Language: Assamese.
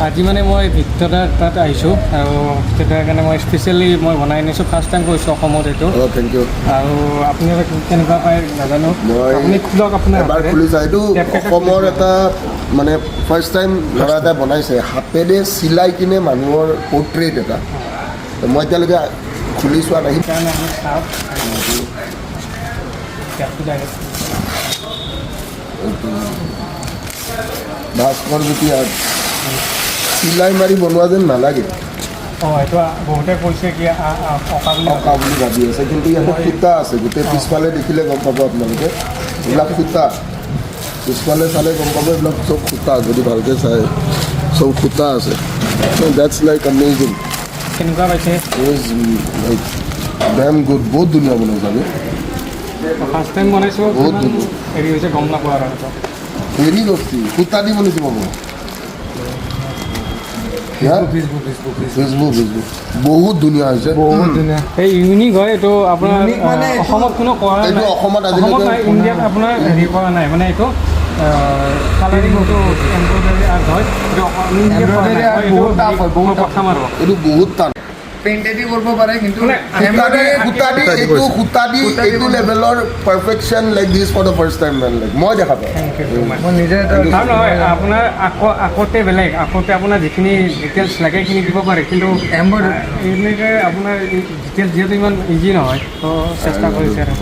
আজি মানে মই ভিক্টৰাৰ তাত আহিছোঁ আৰু ভিক্টৰাৰ কাৰণে মই স্পেচিয়েলি মই বনাই আনিছোঁ। ফাৰ্ষ্ট টাইম কৰিছোঁ অসমত এইটো। অঁ, thank U. আৰু আপোনালোকে কেনেকুৱা পায় নাজানো। মই আপুনি খোলক আপোনাৰ এবাৰ হাতেৰে। খুলি চাই। এইটো টেপ কেইটা অসমৰ খুলি। এটা মানে ফাৰ্ষ্ট টাইম ল'ৰা এটা বনাইছে হাতেৰে চিলাই কিনে মানুহৰ পৰ্ট্ৰেইট এটা। তো মই এতিয়ালৈকে খুলি চোৱা নাই। সেইকাৰণে আপুনি চাওক, টেপটো ডাইৰেক্ট। এইটো ভাস্কৰ জ্যোতি আৰ্ট। চিলাই মাৰি বনোৱা যেন নালাগে। অঁ, এইটো বহুতে কৈছে কি অঁকা বুলি। অঁকা বুলি ভাবি আছে, কিন্তু ইয়াতে সূতা আছে গোটেই। পিছফালে দেখিলে গম পাব আপোনালোকে, এইবিলাক সূতা। পিছফালে চালে গম পাব, এইবিলাক চব সূতা। যদি ভালকৈ চাই, চব সূতা আছে। That's like amazing. কেনেকুৱা পাইছে? Is like damn good. বহুত ধুনীয়া বনাইছে আমি। ফাৰ্ষ্ট টাইম বনাইছোঁ। বহুত কিমান ধুনীয়া। হেৰি হৈছে গম নাপাওঁ আৰু এইটো। হেৰি বস্তু সূতা দি বনাইছে বাবু। Facebook, Facebook. Facebook, Facebook. বহুত ধুনীয়া হৈছে। বহুত ধুনীয়া। এই ইউনিক হয় এইটো আপোনাৰ। Unique মানে অসমত কোনো কৰা এইটো নাই। অসমত আজিলৈকে অসমত নাই, ইণ্ডিয়াত আপোনাৰ হেৰি কৰা নাই। মানে এইটো কালাৰিংটো এম্ব্ৰইডাৰী আৰ্ট হয় এইটো। ইণ্ডিয়াত কৰা নাই। Embroidery art মই এইটো বহুত tough হয়, বহুত মই tough। পঠাম আৰু। এইটো বহুত টান। পেইণ্টেদি কৰিব পাৰে, কিন্তু মানে সূতা দি, embroidery সূতা দি, এইটো সূতা দি। সূতা দি। এইটো লেভেলৰ perfection like this for the first time man, like মই দেখা পাওঁ। Thank you so much. মই নিজে এটা আৰু নহয়, আপোনাৰ আকৌ আকোতে বেলেগ, আকোতে আপোনাৰ যিখিনি ডিটেইলছ লাগে সেইখিনি দিব পাৰে, কিন্তু Embroidery এনেকৈ আপোনাৰ ডিটেইলছ দিয়াটো ইমান ইজি নহয়। তো চেষ্টা কৰিছে আৰু।